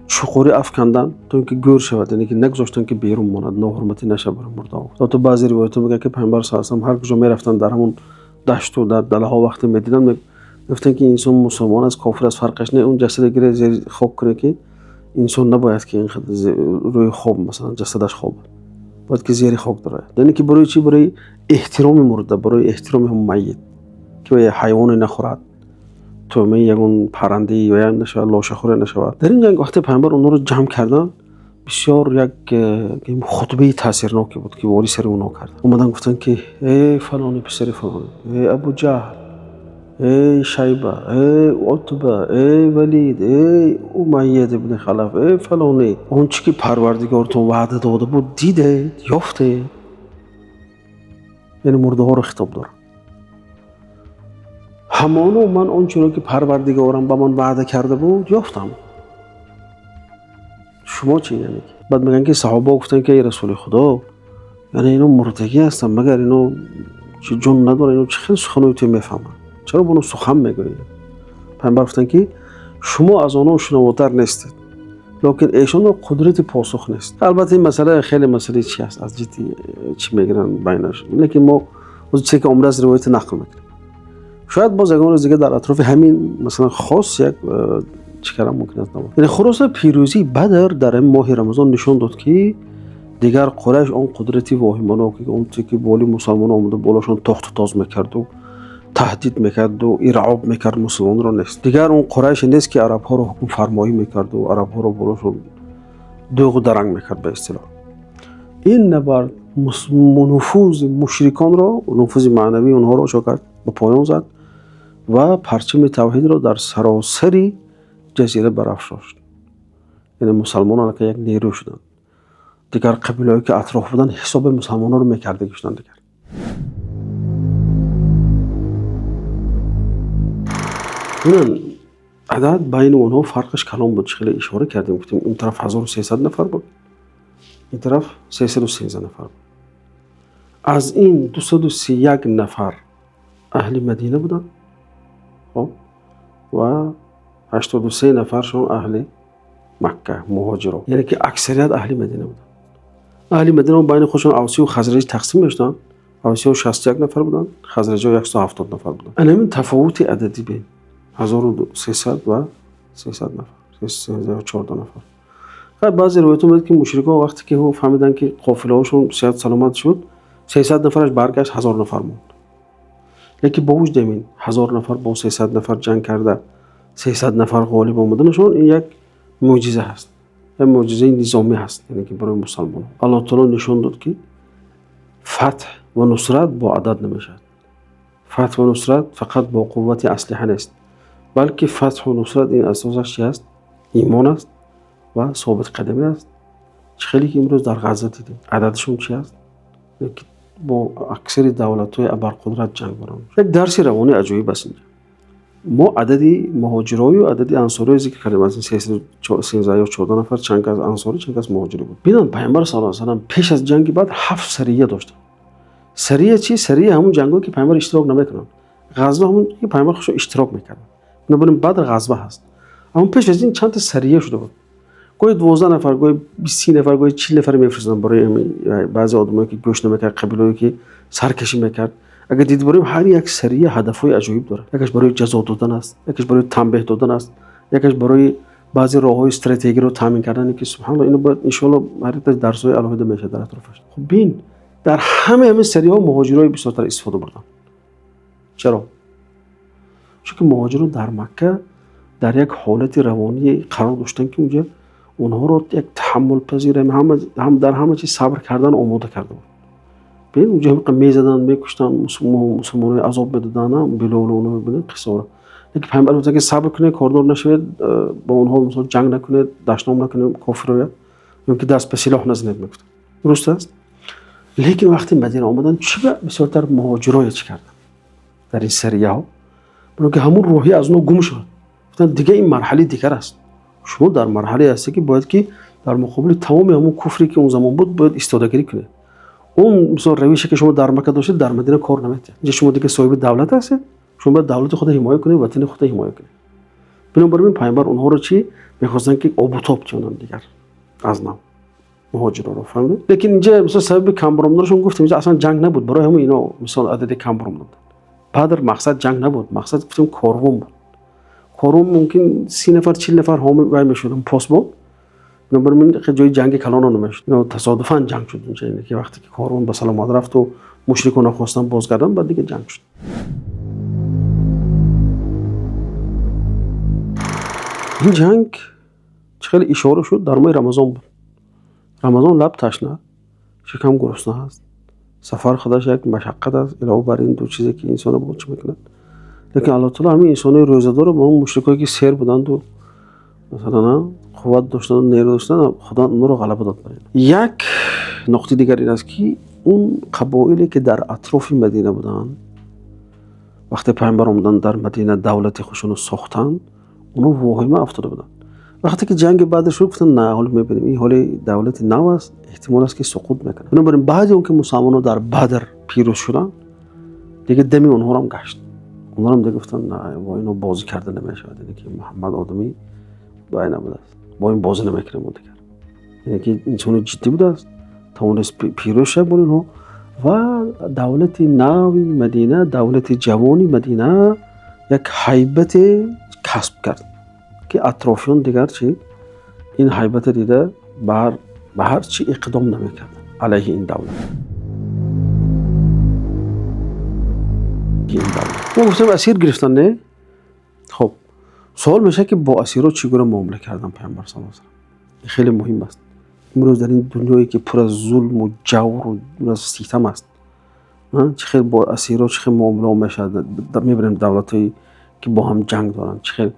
чуқурӣ афканданд, то ин ки гӯр шавад, яъне ки нагузоштанд, ки берун монад, ноҳурматӣ нашавад барои мурдаҳо. Ҳатто баъзе ривоятҳо мегӯянд, ки Пайғамбар саллаллоҳу алайҳи васаллам ҳар куҷо мерафтанд, дар ҳамон дашту дар далаҳо, вақте медиданд, мегуфтанд, ки инсон мусулмон аст, кофир аст, фарқаш не, он ҷасада гиред, зери хок кунед, ки инсон набояд, ки ин рӯи хоб, масалан, ҷасадаш хобад, бояд ки зери хок дарояд. Яъне ки барои чӣ? Барои эҳтироми мурда, барои эҳтироми ҳамон майит, ки ҳайвоне нахӯрад, тӯъмаи ягон паррандаи ё нашавад, лошахӯре нашавад. Дар ин ҷанг, вақте Пайғамбар онҳоро ҷамъ карданд, бисёр як хутбаи таъсирноке буд, ки вори сари онҳо кард. Омадан, гуфтанд, ки эй фалони писари фалони, эй Абуҷаҳл, эй Шайба, эй Утба, эй Валид, эй Умайяд ибни Халаф, эй фалонӣ, он чӣ ки Парвардигортон ваъда дода буд, дидед, ёфтед? Яъне мурдаҳоро хитоб дорад. Ҳамоно ман он чиро, ки Парвардигорам ба ман ваъда карда буд, ёфтам. Шумо чӣ? Яъне баъд мегӯянд, ки саҳобаҳо гуфтанд, ки эй Расули Худо, яъне ино мурдагӣ ҳастанд, магар ино чӣ ҷон надоранд? Ино чӣ хел суханои ту мефаҳманд? Чаро бо оно сухан мегӯед? Пайғамбар гуфтанд, ки шумо аз онон шунавотар нестед, лекин эшонро қудрати посух нест. Албатта, ин масъала хеле масъалаи чи аст, аз ҷиҳати чӣ мегиранд байнаш, лекин мо чизе ки омада аз ривояти нақл мекунем. Шояд боз ягон рӯз дигар дар атрофи ҳамин масалан хос як чӣ кардан мумкин аст. Набуд. Яъне хулоса, пирӯзии Бадр дар ҳамин моҳи Рамазон нишон дод, ки дигар Қурайш он қудрати воҳиманоке, он чизе ки боли мусалмонон омада, болошон тохту тоз мекарду, таҳдид мекарду, иръоб мекард мусулмонро, нест. Дигар он Қурайше нест, ки арабҳоро ҳукмфармоӣ мекарду арабҳоро болошон дӯғу даранг мекард, ба истилоҳ. Ин набард нуфузи мушриконро, нуфузи маънавии онҳоро чо кард? Ба поён зад ва парчами тавҳидро дар саросари ҷазира барафрошт. Яъне мусулмонон як нерӯ шуданд. Дигар қабилаҳое ки атроф буданд, ҳисоби мусулмононро мекарданд дигар. Бубин, адад байни онҳо фарқаш калон буд. Хеле ишора кардем, гуфтем он тараф 1300 нафар буд, ин тараф 313 нафар буд. Аз ин 231 нафар аҳли Мадина буданд, хуб, ва 83 нафаршон аҳли Макка, муҳоҷирон. Яъне ки аксарият аҳли Мадина буданд. Аҳли Мадина байни худшон Авсӣ ва Хазраҷ тақсим мешуданд. Авсиҳо 61 нафар буданд, Хазраҷиҳо 170 нафар буданд. Ана ҳамин тафовути ададӣ бин, 1300 ва 300 нафар, 314 нафар. Баъзе ривоятҳо мегӯяд ки мушрикон вақте ки фаҳмиданд ки қофилаҳошон сиҳат саломат шуд, 300 нафараш баргашт, 1000 нафар монд. Лекин бо вуҷуди ҳамин 1000 нафар бо 300 нафар ҷанг карда, 300 нафар ғолиб омаданашон ин як мӯъҷиза ҳаст, як мӯъҷизаи низомӣ ҳаст, яъне ки барои мусулмонон. Аллоҳ таъоло нишон дод ки фатҳ ва нусрат бо адад намешавад. Фатҳ ва нусрат фақат бо қуввати аслиҳа нест, балки фатҳ ва нусрат ин асосаш чи ҳаст? Имон аст ва собитқадамӣ аст. Чӣ хеле ки имрӯз дар Ғазза дидем, ададашон чи ҳаст? Ки бо аксари давлатҳои абарқудрат ҷанг баранд. Як дарси равонии аҷоиб аст инҷа. Мо адади муҳоҷирою адади ансориро зикр кардем, аз ин 13 ё 14 нафар чанд кас ансорӣ, чанд кас муҳоҷирӣ буд. Бинанд, Пайғамбар саллаллоҳу алайҳи васаллам пеш аз ҷанги Бадр 7 сария доштанд. Сария чи? Сария ҳамун ҷангҳое ки Пайғамбар иштирок намекунанд. Ғазва ҳамун ки Пайғамбар худшон иштирок мекарданд. Бинобар ин Бадр ғазва ҳаст. Аммо пеш аз ин чанд та сария шуда буд. Гоҳе 12 нафар, гоҳе 30 нафар, гоҳе 40 нафар мефиристоданд барои баъзе одамое ки гӯш намекард, қабилаҳое ки саркашӣ мекард. Агар дид барем, ҳар як сария ҳадафҳои аҷоиб дорад. Якаш барои ҷазо додан аст, якаш барои танбеҳ додан аст, якаш барои баъзе роҳҳои стратегиро таъмин кардан, ки субҳаналлоҳ, ино бояд иншоаллоҳ ҳар якта дарсҳои алоҳида мешавад дар атрофаш. Хуб, бин, дар ҳамаи ҳамин сарияҳо муҳоҷирои бисёртар истифода бурданд. Чаро? Чунки муҳоҷирон дар Макка дар як ҳолати равоние қарор доштанд ки унҷа онҳоро як таҳаммулпазир, ҳам дар ҳама чиз сабр кардан омода карда буд. Бин, унҷа ҳамиқа мезаданд, мекуштанд, мусулмонои азоб медоданд, Билолу онҳо мебинед қиссаҳоро. Лекин Пайғамбар гуфтанд ки сабр кунед, кордор нашавед, бо онҳо мисол ҷанг накунед, дашном накунед кофироя, ё ки даст ба силоҳ назанед, мегуфтанд. Дуруст аст? Лекин вақте Мадина омаданд, чӣ ба бисёртар муҳоҷироя чӣ карданд дар ин сарияҳо? Барои ки ҳамун рӯҳия аз онҳо гум шуд. Гуфтанд дига ин марҳалаи дигар аст. Шумо дар марҳалае ҳастед ки бояд ки дар муқобили тамоми ҳамун куфре ки он замон буд, бояд истодагирӣ кунед. Он мисол равише ки шумо дар Макка доштед, дар Мадина кор наметиҳад. Инҷа шумо дига соҳиби давлат ҳастед, шумо бояд давлати худро ҳимоя кунед, ватани худро ҳимоя кунед. Бинобар ин Пайғамбар онҳоро чӣ мехостанд ки обутоб кунанд дигар аз нав муҳоҷиронро, фаҳмидед? Лекин инҷа мисол сабаби кам баромаданашон гуфтем, инҷа аслан ҷанг набуд, барои ҳамин ино мисол адади кам баромаданд. Бадр мақсад ҷанг набуд, мақсад гуфтем корвон буд. Корвон мумкин 30 нафар, 40 нафар ҳоми вай мешуд, посбон. Бинобар ин ҷои ҷанги калонро намешуд. Ино тасодуфан ҷанг шуд инҷа, ки вақте ки корвон ба саломат рафту мушрикон нахостанд бозгарданд, баъд дига ҷанг шуд. Ин ҷанг чӣ хеле ишора шуд, дар моҳи Рамазон буд. Рамазон лаб ташна, шикам гурусна аст. Сафар худаш як машаққат аст, илова бар ин ду чизе ки инсонро бо чӣ мекунад. Лекин Аллоҳ таъоло ҳамин инсонои рӯзадорро ба он мушрикое ки сер буданду, масалан, қувват доштанду, нерӯ доштанд, Худо онҳоро ғалаба дод бар ин. Як нуқтаи дигар ин аст ки он қабоиле ки дар атрофи Мадина буданд, вақте Пайғамбар омаданд дар Мадина давлати худшонро сохтанд, онҳо воҳима афтода буданд. Вақте ки ҷанги Бадр шуд, гуфтанд на, ҳоло мебинем, ин ҳоли давлати нав аст, эҳтимол аст ки суқут мекунад. Бинобар ин баъди он ки мусалмонҳо дар Бадр пирӯз шуданд, дига дами онҳоро гашт. Онҳоро дига гуфтанд на, бо ино бозӣ карда намешавад, яъне ки Муҳаммад одами бай набудааст, бо ин бозӣ намекунем мо дигар. Яъне ки инсони ҷиддӣ будааст, тавонист пирӯз шавад бо инҳо ва давлати нави Мадина, давлати ҷавони Мадина як ҳайбате касб кард ки атрофиён дигар чӣ ин ҳайбате дида ба ҳар чӣ иқдом намекарданд алайҳи ин давлат. Мо гуфтем асир гирифтан, не? Хуб, суол мешавад ки бо асирҳо чӣ гуна муомила кардан Пайғамбар саллаллоҳу алайҳи васаллам? Ин хеле муҳим аст. Имрӯз дар ин дунёе ки пур аз зулму ҷавру пур аз ситам аст, чӣ хел бо асирҳо чӣ хел муомилаҳо мешавад? Мебинем давлатҳое ки бо ҳам ҷанг доранд, чӣ хел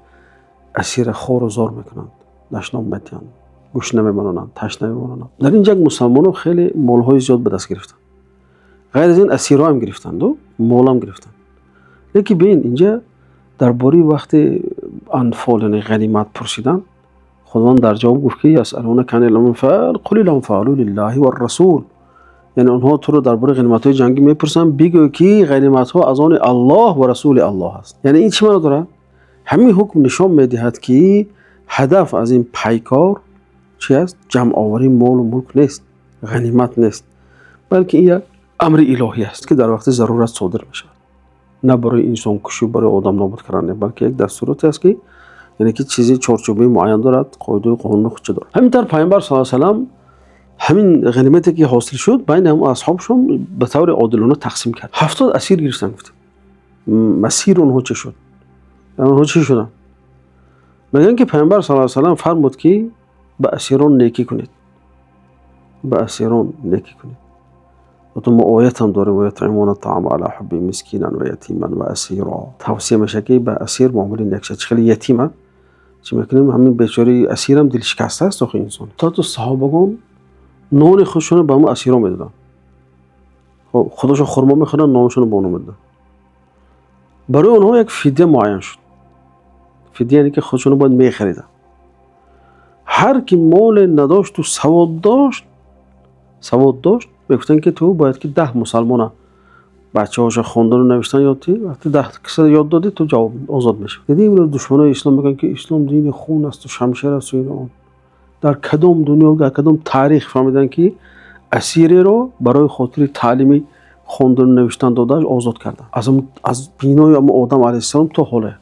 асирро хору зор мекунанд, дашном медиҳанд. Гушна мемонанд, ташна мемонанд. Дар ин ҷанг мусулмонон хеле молҳои зиёд ба даст гирифтанд. Ғайр аз ин асирҳо ҳам гирифтанд, мол ҳам гирифтанд. Лекин бибин, инҷо дар бораи вақти анфол, яъне ғанимат пурсиданд, Худованд дар ҷавоб гуфт ки يسألونك عن الأنفال قل الأنفال لله والرسول. Яъне онҳо туро дар бораи ғаниматҳои ҷангӣ мепурсанд, бигӯ ки ғаниматҳо аз они Аллоҳ ва расули Аллоҳ аст. Яъне ин чӣ маъно дорад? Ҳамин ҳукм нишон медиҳад ки ҳадаф аз ин пайкор чист? Ҷамъоварии мол ва мулк нест, ғанимат нест, балки ин як амри илоҳӣ аст ки дар вақти зарурат содир мешавад. На барои инсонкушӣ, барои одам нобуд кардан, балки як дастуроте аст ки яъне ки чизе чорчӯбаи муайян дорад, қоидаи қонуни худро дорад. Ҳамин тавр Паёмбар саллаллоҳу алайҳи васаллам ҳамин ғанимате ки ҳосил шуд, байни ҳам асҳобашон ба таври одилона тақсим кард. 70 асир гирифтанд, гуфтем. Масири онҳо чӣ шуд? Онҳо чӣ шуданд? Мегӯянд ки Паёмбар саллаллоҳу алайҳи васаллам фармуд ки ба асирон некӣ кунед. Ба асирон некӣ кунед. Ҳатто мо оят ҳам дорем: ويطعمون الطعام على حبه مسكينا ويتيما وأسيرا. Тавсия мешавад ки ба асир муомилаи нек шавад. Чӣ хеле ятима чӣ мекунем? Ҳамин бечораи асирам дилшикаста аст охи инсон. То саҳобагон нони худшонро ба ҳамон асирон медоданд. Хоб, худашон хурмо мехӯрданд, нонашонро ба онҳо медоданд. Барои онҳо як фидя муайян шуд. Фидя яъне ки худшонро бояд мехариданд. Ҳар ки моле надошту савод дошт, мегуфтанд ки ту бояд ки 10 мусалмона бачаҳоша хондану навиштан ёд диҳӣ. Вақте 10 киса ёд додӣ, ту ҷавоб озод мешавӣ. Дидӣ, имрӯз душманои ислом мегӯянд ки ислом дини хун асту шамшер асту ин он. Дар кадом дунё, дар кадом таърих фаҳмиданд ки асиреро барои хотири таълими хондану навиштан додааш озод карданд? Аз бинои ҳамон Одам алайҳиссалом то ҳоле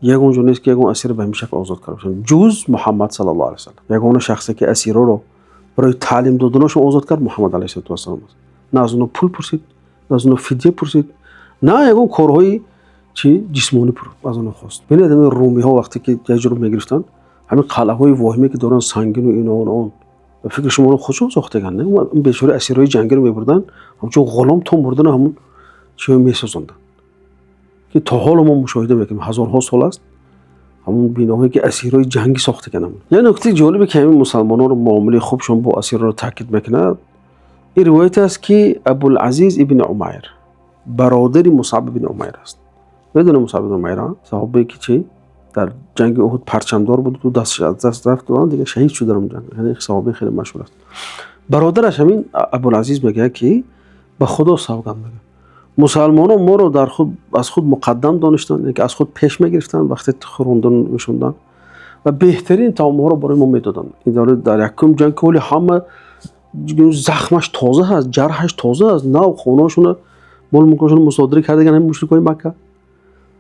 ягон ҷо нест ки ягон асире ба ҳамин шакл озод карда бошанд, ҷуз Муҳаммад саллаллоҳу алайҳи васаллам. Ягона шахсе ки асирҳоро барои таълим доданашон озод кард, Муҳаммад алайҳиссалоту вассалом аст. На аз онҳо пул пурсид, на аз онҳо фидя пурсид, на ягон корҳои чи ҷисмонӣ аз онҳо хост. Бинед, ҳамин румиҳо вақте ки як ҷо мегирифтанд, ҳамин қалъаҳои воҳиме ки доранд, сангину ину он, ба фикри шумо онҳо худшон сохтаганд? Не, бечораи асирҳои ҷангиро мебурданд, ҳамчун ғулом то мурдана ҳамон чиҳо месозонданд ки то ҳоло мо мушоҳида мекунем, ҳазорҳо сол аст, ҳамон биноҳое ки асирҳои ҷангӣ сохтаганд. Ҳамон як нуктаи ҷолибе ки ҳамин мусалмононро муомилаи хубшон бо асирҳоро таъкид мекунад, ин ривояте аст ки Абулазиз ибни Умайр, бародари Мусаб ибни Умайр аст. Медонед Мусаб ибни Умайр, саҳобае ки чи дар ҷанги Уҳуд парчамдор буд, ду дасташ аз даст рафт, дигар шаҳид шуд дар он ҷанг. Яъне саҳобаи хеле машҳур аст. Бародараш ҳамин Абулазиз мегӯяд ки ба Худо савганд, мегӯяд, мусалмонон моро дар худ аз худ муқаддам донистанд, яъне ки аз худ пеш мегирифтанд вақте хӯрондан мешонданд ва беҳтарин таомҳоро барои мо медоданд. Ин дар якум ҷанг ки ҳоли ҳама захмаш тоза ҳаст, ҷарҳаш тоза аст, нав хонаҳошона, молу мулкашонро мусодира кардаган ҳамин мушрикои Макка,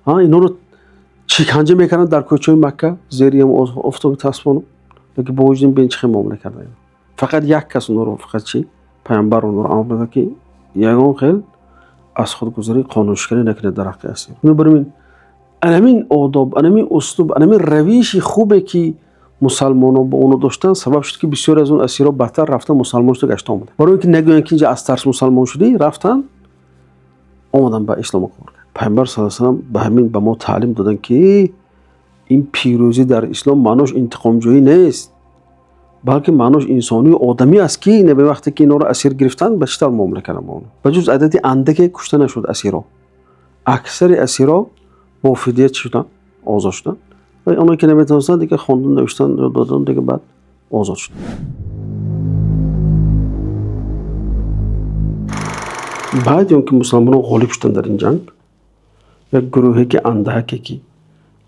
инҳоро шиканҷа мекарданд дар кӯчаҳои Макка зери ҳам офтоби тасбону, лекин бо вуҷуди ин бин чӣ хел муомила карданд. Фақат як кас онҳоро, фақат чӣ Паёмбар онҳоро амр медод ки ягон хел аз худгузарӣ, қонуншиканӣ накунед дар ҳаққи асир. Бинобар ин анамин одоб, анамин услуб, анамин равиши хубе ки мусалмонон бо онҳо доштанд, сабаб шуд ки бисёре аз он асирҳо баъдтар рафта мусалмон шуда гашта омаданд. Барои ин ки нагӯянд ки инҷа аз тарс мусалмон шудӣ, рафтанд, омаданд, ба ислом қабул кард. Паёмбар саллаллоҳу алайҳи васаллам ба ҳамин ба мо таълим доданд ки ин пирӯзӣ дар ислом маънош интиқомҷӯӣ нест, балки маънош инсонию одамӣ аст, ки вақте ки инҳоро асир гирифтанд, ба чӣ тавр муомила карданд бо онҳо. Ба ҷуз адади андаке кушта нашуд асирҳо. Аксари асирҳо бо фидя чӣ шуданд? Озод шуданд. Ва онҳое ки наметавонистанд, дигар хондан навиштан ёд доданд, дигар баъд озод шуданд. Баъди он ки мусалмонон ғолиб шуданд дар ин ҷанг, як гурӯҳе ки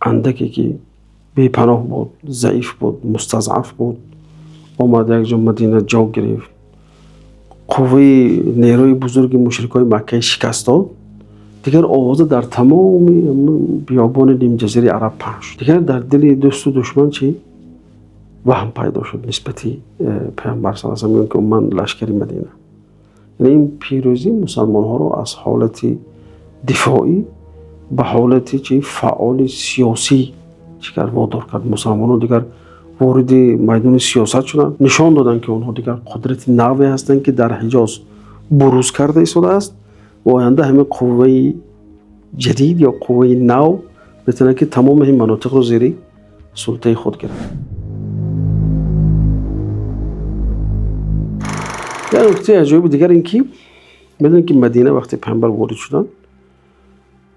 андаке ки бепаноҳ буд, заиф буд, мустазъаф буд, омад, як ҷо Мадина ҷо гирифт, қувваи нерӯи бузурги мушрикои Маккаи шикаст дод. Дигар овоза дар тамоми биёбони нимҷазираи Араб паҳн шуд. Дигар дар дили дӯсту душман чӣ ваҳм пайдо шуд нисбати Паёмбар саллаллоҳу алайҳи васаллам, ки умуман лашкари Мадина. Яъне ин пирӯзӣ мусалмонҳоро аз ҳолати дифоӣ ба ҳолати чи фаъоли сиёсӣ чӣ кард? Водор кард. Мусалмонон дигар вориди майдони сиёсат шуданд, нишон доданд ки онҳо дигар қудрати наве ҳастанд ки дар Ҳиҷоз буруз карда истодааст ва оянда ҳамин қувваи ҷадид ё қувваи нав метавонад ки тамоми ин манотиқро зери султаи худ гирад. Як нуктаи аҷоиби дигар ин ки медонед, ки Мадина вақте паёмбар ворид шуданд,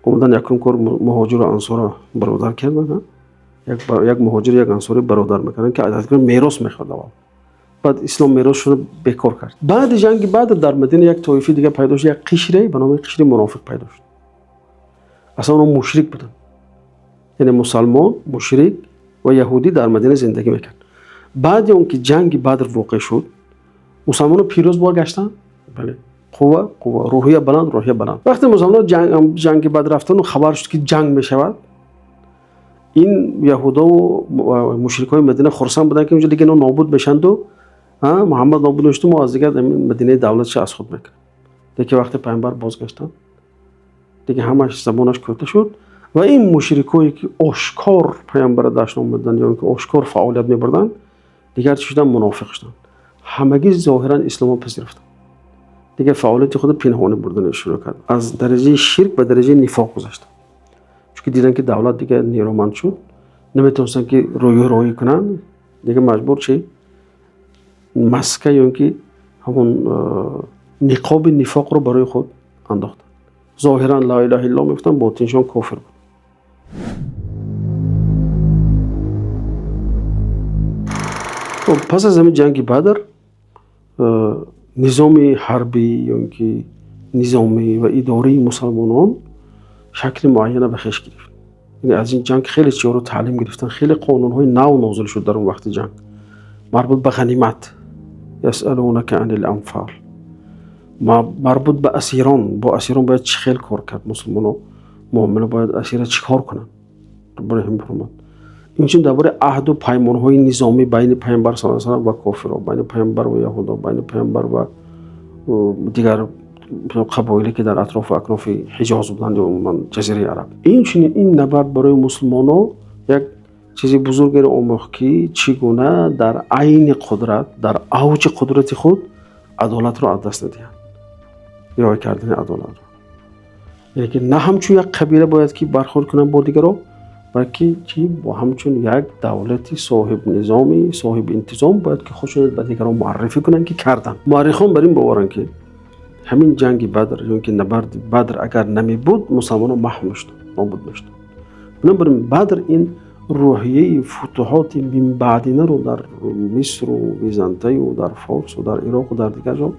омадан, якум кор муҳоҷиру ансорро бародар карданд. Як муҳоҷир як ансори бародар мекарданд, ки аз мерос мехӯрд аввал. Баъд ислом мерос шуда бекор кард. Баъди ҷанги Бадр дар Мадина як тоифаи дигар пайдо шуд, як қишре ба номи қишри мунофиқ пайдо шуд. Аслан онҳо мушрик буданд, яъне мусалмон, мушрик ва яҳудӣ дар Мадина зиндагӣ мекард. Баъди он ки ҷанги Бадр воқеъ шуд, мусалмонон пирӯз баргаштанд. Бале, қувва, қувва, рӯҳия баланд, рӯҳия баланд. Вақте мусалмонон ҷанги Бадр рафтану хабар шуд, ки ҷанг мешавад, ин яҳудову мушрикҳои Мадина хурсанд буданд, ки онҷо дига ино нобуд мешанду Муҳаммад нобуд мешуду, мо аз дигар Мадинаи давлатша аз худ мекунем. Лекин вақте паёмбар бозгаштанд, дига ҳамаш забонаш кӯта шуд ва ин мушрикое ки ошкор паёмбара дашном медоданд ё ки ошкор фаъолият мебурданд, дигар чӣ шуданд? Мунофиқ шуданд. Ҳамагӣ зоҳиран исломро пазируфтанд, дигар фаъолияти худро пинҳонӣ бурдан шурӯъ кард. Аз дараҷаи ширк ба дараҷаи нифоқ гузаштанд, чунки диданд, ки давлат дигар нерӯманд шуд, наметавонистанд, ки рӯю роҳӣ кунанд. Дигар маҷбур чи маска ё ин ки ҳамон ниқоби нифоқро барои худ андохтанд. Зоҳиран ла илаҳа иллаллоҳ мегуфтанд, ботиншон кофир буд. Хуб, пас аз ҳамин ҷанги Бадр низоми ҳарбӣ ё ин ки низомӣ ва идории мусалмонон шакли муайяна ба хеш гирифт. Яъне аз ин ҷанг хеле чизҳоро таълим гирифтанд, хеле қонунҳои нав нозил шуд дар он вақти ҷанг, марбут ба ғанимат, ясалунака анил анфал, марбут ба асирон, бо асирон бояд чӣ хел кор кард, мусулмоно муомила бояд асира чӣ кор кунанд, барои ҳамин баромад. Инчунин дар бораи аҳду паймонҳои низомӣ байни паёмбар саллаллоҳу алайҳи васаллам ва кофиро, байни паёмбар ва яҳудо, байни паёмбар ва дигар қабоиле ки дар атрофу акнофи Ҳиҷоз буданд ё умуман Ҷазираи Араб. Инчунин ин набард барои мусулмоно як чизи бузургеро омӯхт, ки чӣ гуна дар айни қудрат, дар авҷи қудрати худ адолатро аз даст надиҳанд, риоя кардани адолатро. Яъне ки на ҳамчун як қабила бояд ки бархӯрд кунанд бо дигаро, балки чи бо ҳамчун як давлати соҳибнизоми, соҳибинтизом бояд ки худшон ба дигарон муаррифӣ кунанд, ки карданд. Муаррихон бар ин боваранд, ки ҳамин ҷанги Бадр ё ин ки набарди Бадр агар намебуд, мусалмонон маҳв мешуданд, нобуд мешуданд. Бинобар ин Бадр ин рӯҳияи футуҳоти минбаъдинаро дар Мисру Византаю, дар Форсу, дар Ироқу, дар дигар ҷо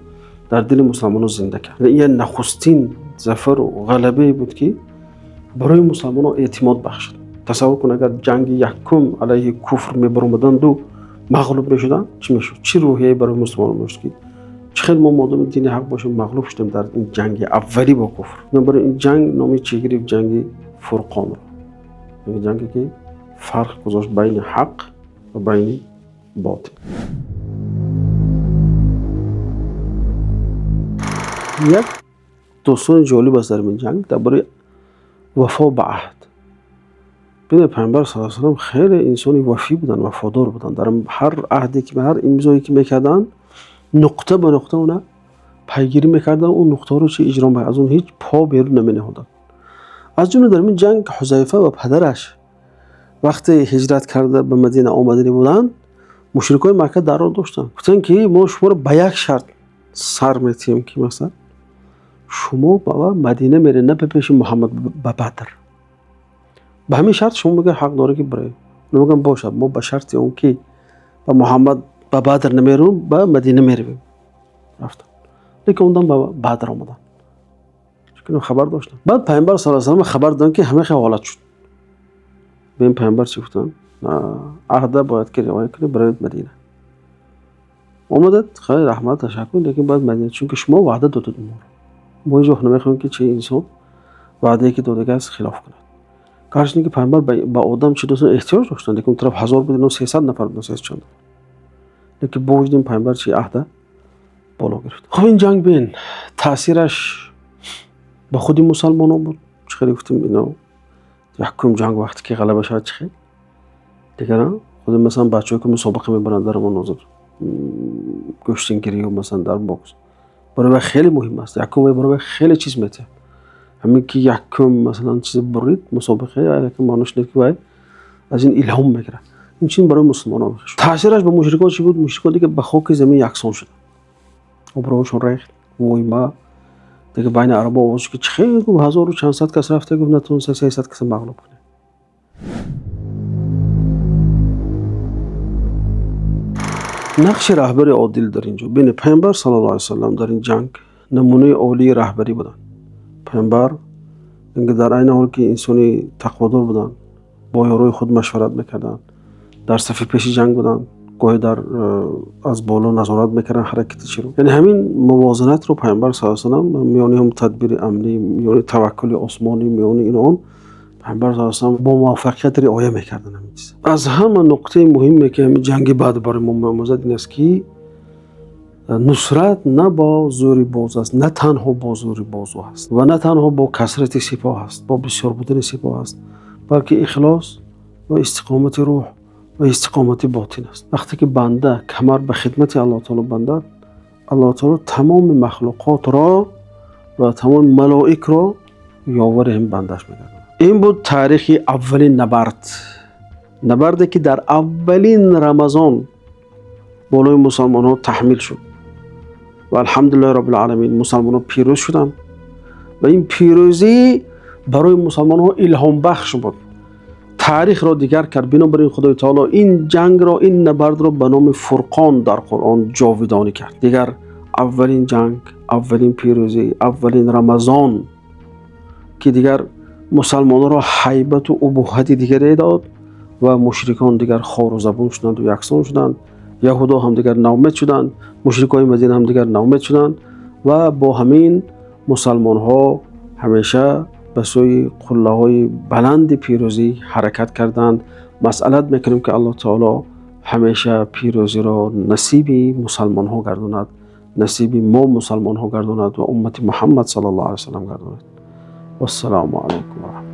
дар дили мусалмонон зинда кард. Ин як нахустин зафару ғалабае буд, ки барои мусалмонон эътимод бахшид. Тасаввур кун, агар ҷанги якум алайҳи куфр мебаромаданду мағлуб мешуданд, чӣ мешуд? Чӣ рӯҳияе барои мусалмонон мешуд, ки чӣ хел мо модоми дини ҳақ бошем, мағлуб шудем дар ин ҷанги аввалӣ бо куфр? Бинобар ин ҷанг номи чӣ гирифт? Ҷанги Фурқонро, яъне ҷанге ки фарқ гузошт байни ҳақ ва байни ботил. Як достони ҷолиб аст дар ин ҷанг дар бораи вафо ба аҳд. Бинед, паёмбар саллаллоҳу алайҳи васаллам хеле инсони вафӣ буданд, вафодор буданд. Дар ҳар аҳде ки, ҳар имзое ки мекарданд, нуқта ба нуқта она пайгирӣ мекарданд, он нуқтаҳоро чи иҷро, аз он ҳеҷ по берун наменаҳоданд. Аз ҷумла дар ин ҷанг Ҳузайфа ва падараш вақте ҳиҷрат карда ба Мадина омаданӣ буданд, мушрикони Макка дар роҳ доштанд, гуфтанд, ки мо шуморо ба як шарт сар метиҳем, ки масалан шумо ба Мадина меред, на ба пеши Муҳаммад ба Бадр. Ба ҳамин шарт шумо мегӯяд ҳақ доред, ки биравед. Мегӯям бошад, мо ба шарти он ки ба Муҳаммад ба Бадр намеравем, ба Мадина меравем. Рафтанд, лекин ондан ба Бадр омаданд, чунки хабар доштанд. Баъд паёмбар саллаллоҳу алайҳи васаллам хабар доданд, ки ҳамин хел ҳолат шуд. Ба ин паёмбар чӣ гуфтанд? Аҳда бояд ки риоя кунед, биравед Мадина. Омадад, хайр, раҳмат, ташаккур, лекин бояд Мадина, чунки шумо ваъда додед моро. Мо ҳеҷ вақт намехоҳем, ки чи инсон ваъдае ки додагааст хилоф кунад. Гарчанде ки паёмбар ба одам чӣ доштанд, эҳтиёҷ доштанд, лекин он тараф 1000 буд, ино 300 нафар буданд, сесад чанд. Лекин бо вуҷуди ин паёмбар чи аҳда боло гирифт. Хуб, ин ҷанг, бин, таъсираш ба худи мусалмонон буд. Чӣ хеле гуфтем, ино якум ҷанг вақте ки ғалаба шавад, чӣ хел дигар худи масалан бачаҳое ки мусобиқа мебаранд дар он ҳозир гӯштингирию масалан дар бокс, барои вай хеле муҳим аст. Якум вай барои вай хеле чиз метиҳад. Ҳамин ки якум масалан чизе бурид, мусобиқа, якум маънош нест, ки вай аз ин илҳом мегирад. Инчунин барои мусулмонон. Таъсираш ба мушрикон чӣ буд? Мушрикон дига ба хоки замин яксон шуданд. Обрӯшон рехт. Вой, ма дигар байни арабо овоз ки чӣ хел гуфт, ҳазору чанд сад кас рафта, гуфт, натавониста 300 каса мағлуб кунем. Нақши раҳбари одил дар ин ҷо. Бинед, Паёмбар саллаллоҳу алайҳи васаллам дар ин ҷанг намунаи олии раҳбарӣ буданд. Паёмбар дар айни ҳол ки инсони тақводор буданд, бо ёрои худ машварат мекарданд, дар сафи пеши ҷанг буданд, гоҳе дар аз боло назорат мекарданд ҳаракати чиро. Яъне ҳамин мувозинатро Паёмбар саллаллоҳу алайҳи васаллам миёни ҳам тадбири амнӣ, миёни таваккули осмонӣ, миёни ин он Паёмбар саллаллоҳу алайҳи васаллам бо муваффақият риоя мекарданд ҳамин чиз. Аз ҳама нуқтаи муҳиме ки ҳамин ҷанги Бадр барои мо меомӯзад ин аст ки нусрат на бо зӯри боз аст, на танҳо бо зӯри бозу аст ва на танҳо бо касрати сипоҳ аст, бо бисёр будани сипоҳ аст, балки ихлос ва истиқомати рӯҳ ва истиқомати ботин аст. Вақте ки банда камар ба хидмати Аллоҳ таоло бандад, Аллоҳ таоло тамоми махлуқотро ва тамоми малоикро ёвари ҳамин бандааш мегардонад. Ин буд таърихи аввалин набард, набарде ки дар аввалин Рамазон болои мусалмонҳо таҳмил шуд ва алҳамдулиллоҳи роббил оламин мусалмонҳо пирӯз шуданд ва ин пирӯзӣ барои мусалмонҳо илҳомбахш буд, таърихро дигар кард. Бинобар ин Худои таоло ин ҷангро, ин набардро ба номи Фурқон дар Қуръон ҷовидонӣ кард. Дигар аввалин ҷанг, аввалин пирӯзӣ, аввалин Рамазон ки дигар мусалмононро ҳайбату убуҳати дигаре дод ва мушрикон дигар хору забун шуданд ва яксон шуданд, яҳудо ҳам дигар ноумед шуданд, мушрикони Мадина ҳам дигар ноумед шуданд ва бо ҳамин мусалмонҳо ҳамеша ба сӯи қуллаҳои баланди пирӯзӣ ҳаракат карданд. Масъалат мекунем ки Аллоҳ таоло ҳамеша пирӯзиро насиби мусалмонҳо гардонад, насиби мо мусалмонҳо гардонад ва уммати Муҳаммад саллаллоҳу алайҳи васаллам гардонад. Вассалому алайкум ва раҳматуллоҳ.